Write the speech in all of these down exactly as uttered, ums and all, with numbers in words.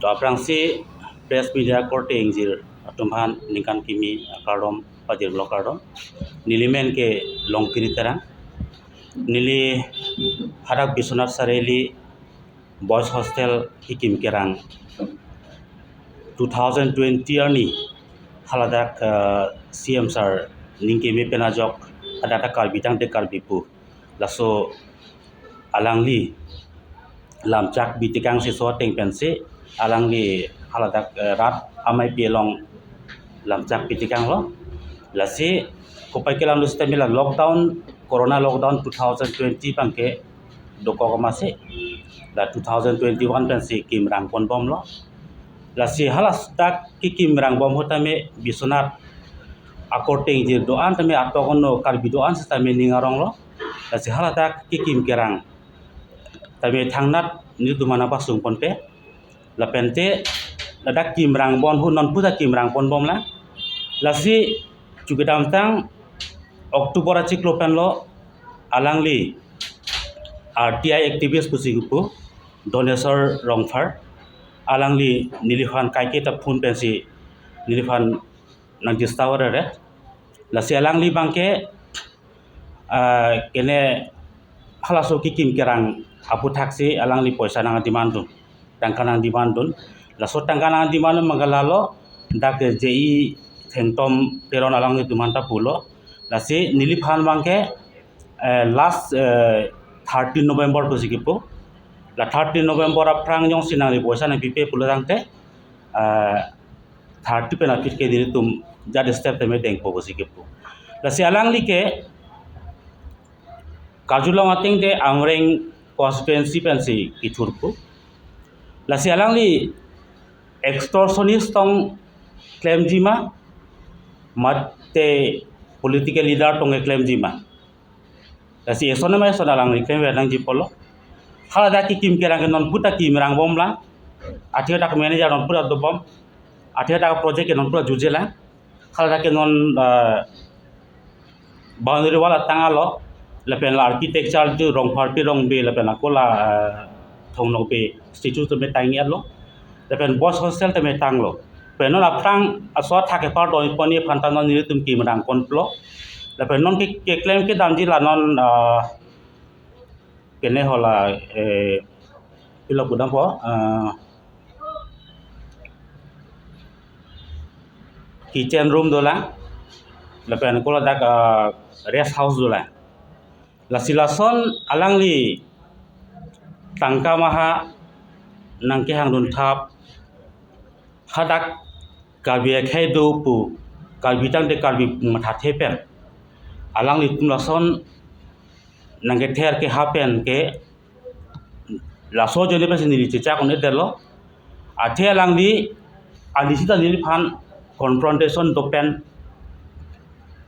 To aphrangsi press media korte ingjir atum aphan ningkan kimi akardom pajirlo kardom. Neli men ke Longkiri Terang. Neli hadak Biswanath Chariali Boys Hostel kikim kerang two thousand twenty arni haladak, eh, C M sir ning keme pen ajok hadak ta Karbi tangte Karbi pu. Laso alangli lamchak bitikang si so ateng pensi alangli haladak, eh, rat amei pi along lamchak bitikanglo. Lasi kopai kelang lu sitame la lockdown, corona lockdown two thousand twenty abangke dokok amatsi la two thousand twenty-one pensi kimrang ponbomlo. Lasi haladak kikim rangbom ahut tame Biswanath akorte ingjir do-an tame atok ono Karbi do-an sitame ning aronglo. Lasi haladak kikim kerang tame thangnat nelitum aphan nangpasung ponpe. Lapente ladak kimrang bon ahut non puta kimrang ponbomlang. Lasi chu kedamtang October achiklo penlo alangli R T I activist pusi kipu Doneswar Rongphar, alangli neliphan kaiketa phone pensi neliphan nang disturb rere. Lasi alangli abangke, ah, kene halaso kikim kerang aphuthaksi alangli poisa nang demand dun, tangka nang demand dun. Laso tangka nang demand dun abangke lalo dak J I Thengtom Teron alanglitum aphan ta pulo. Lasi neliphan abangke, eh, last, eh, thirteen November pusi kipu. La thirteen November aphrang jongsi nangli poisa nangpipe pulo tangte, eh, thirty pen aphi ke nelitum jat step tame dengpo pusi kipu. Lasi alangli ke karjulong ateng te Amreng constituency pensi kithurpo. Lasi alangli extortionist tong klemji ma, mate political leader tong klemji ma. Lasi eson ma eson alangli klemver nangji pulo. Haladak kikim kerang ke non puta kimrang bomlang. Athe dak manager non puta dobom. Athe dak project ke non puta jujelang. Haladak ke non, eh, boundary wall atang alo, lapen la architecture tu Rongpharpi Rongbe, lapen ako la, eh, Thongnokbe statue tu me tanglo, lapen boys hostel tu me tanglo. Pen non aphrang aso athak kepardon ponji aphan ta non nelitum kimrang ponlo. Lapen non ke, keklem kedamji la non, eh, kene hala, eh, pilo pudampo, eh, kitchen room dolang, lapen ako ladak, eh, rest house dolang. Lasi lason alangli tangka maha nangkehang dun thap, hadak Karbi akhei do pu, Karbi tangte Karbi mathathe pen alanglitum lason nangkether keha pen ke laso ajoine pensi neli chechak un-edetlo. Athe alangli, alangli sita neliphan confrontation do pen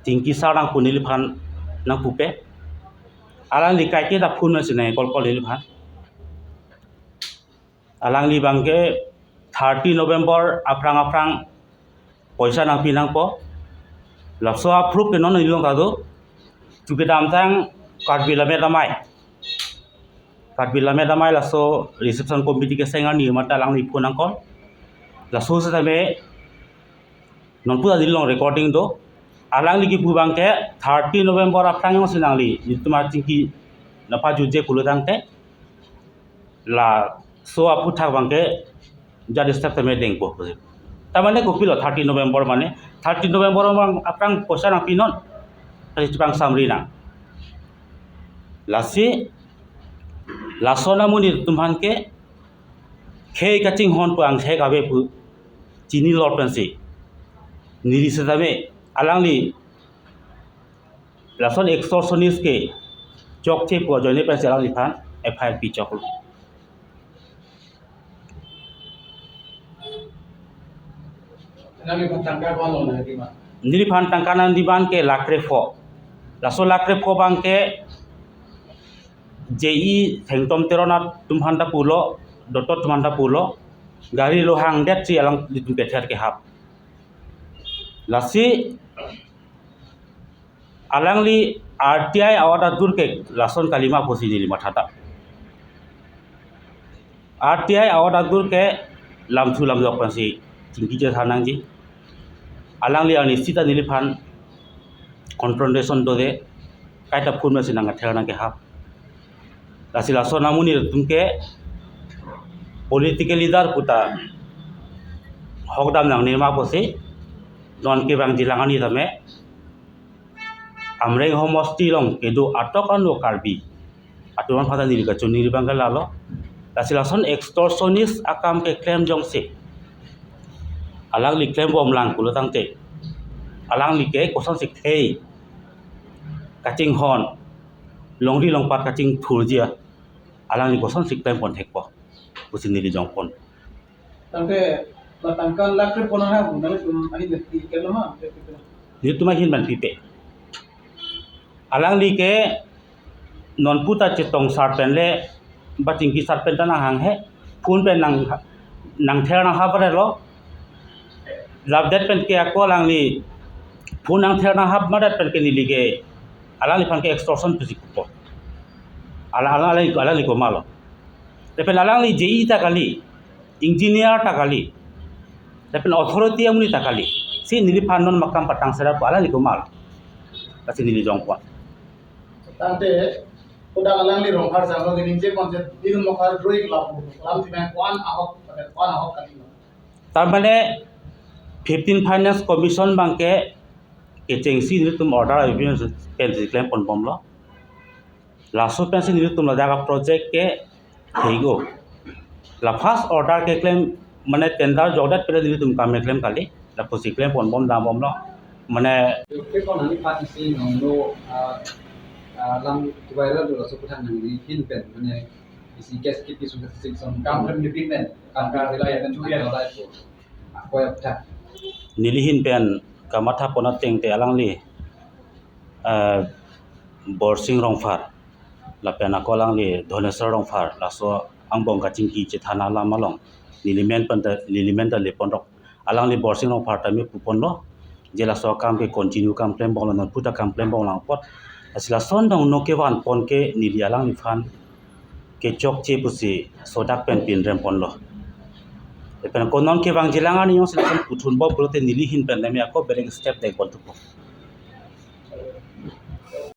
tingki sarang pu neliphan nangpupe. Alangli kaiketa phone pensi nang call call neliphan. Alangli abangke thirty November aphrang aphrang poisa nangpi nangpo. Laso a-proof ke non neli along ta do. Chu kedamtang Karbi Lammet Amei, Karbi Lammet Amei laso reception committee keseng arni mate alangli phone nang call. Laso sitame non puta neli along recording do. Alangli kipu abangke thirty November aphrang jongsi nangli nelitum achingki nangpajuje pulo tangte, laso aphuthak abangke jat step tame dengpo. Tamane kopilo thirty November mane, thirty November abang aphrang poisa nangpinon. Tadi chepangsamri nang. Lasi lason amonit atum aphan ke khei kachinghon pu angthek ave pu chinilo pensi neli sitame alangli lason extortionist ke chokche pu ajoine pensi alangliphan F I R pichoklo. Nangli phan tangka ko-an lo nang demand? Neliphan tangka nang demand ke lakh krepho. Laso lakh krepho abangke J I Thengtom Teron atum aphan ta pulo, dotot atum aphan ta pulo, gari lo hangdetsi alanglitum kether kehap. Lasi alangli R T I a-order adur ke lason kalima pusi neli matha ta. R T I a-order adur ke lamthu lamjok pensi chingki chethan nangji. Alangli arnisi ta neliphan confrontation dode, kaita phun pensi nangther nangkehap. Lasi lason amonit atum ke political leader puta hokdam nangne ma pusi non kevangjilang arni tame Amreng homosti along kedo atok ano Karbi atum aphan ta neli kachini abang ke lalo. Lasi lason extortionist akam keklem jongsi alangli klembom lang pulo tangte, alangli ke kosonsi khei kachinghon, longri longpat kachingthurji, alangli kosonsi klempon thekpo pusi neli jongpon. Tangte, la tangka lakh krepon ha, nanglitum ahin pen pi kelo ma, pi kelo. Nelitum ahin pen pipe. Alangli ke non puta chetong sar pen le, ba chingki sar pen ta nanghang he, phun pen nang, nangther nanghap re lo. Lapdet pen ke ako alangli phun nangther nanghap madat pen ke neli ke, alangliphan ke extortion pusi kupo. Ala, ala, alangli, alangli komalo. Lapen alangli J E ta kali, engineer ta kali, lapen authority amonit ta kali. Si neliphan non makam patang sera pu alangli komalo. Lasi neli jongpon. Tangte, kodak alangli Rongphar janglo gini je konse din mokar drawing lap, lam timang kuan ahok, kuan ahok kali. Tar mane fifteen Finance Commission abang ke kechengsi nelitum order avi pensi klemponbomlo. Laso pensi nelitum ladak aproject ke theigo. La first order keklem mane tender jokdet pen nelitum kam keklem kali. Lapusi klemponbom dambomlo. Mane Ke kon ani pat isi nongno, ah, ah, lam viral do laso kuthan nangli hin pen mane isi case kipi sung kasing song kam pen meeting pen kam kar vila ya pen tu ya lai po. Ako ya puthan. Neli hin pen kamatha pon ateng te alangli, eh, Borsing Rongphar lapen ako alangli Dhoneswar Rongphar, laso angbong kachingki chethan alam along neli men pen ta, neli men ta leponrok. Alangli Borsing Rongphar tame puponlo je laso akam ke continue kam klembomlo, non puta kam klembomlang apot. Lasi lason dong no kevanpon ke neli alangliphan kechokche pusi sodak pen pinremponlo. Lapen ako non kevangjilang arni jongsi lason puthunbom pulote neli hin pen tame ako belek step dekpon thupo.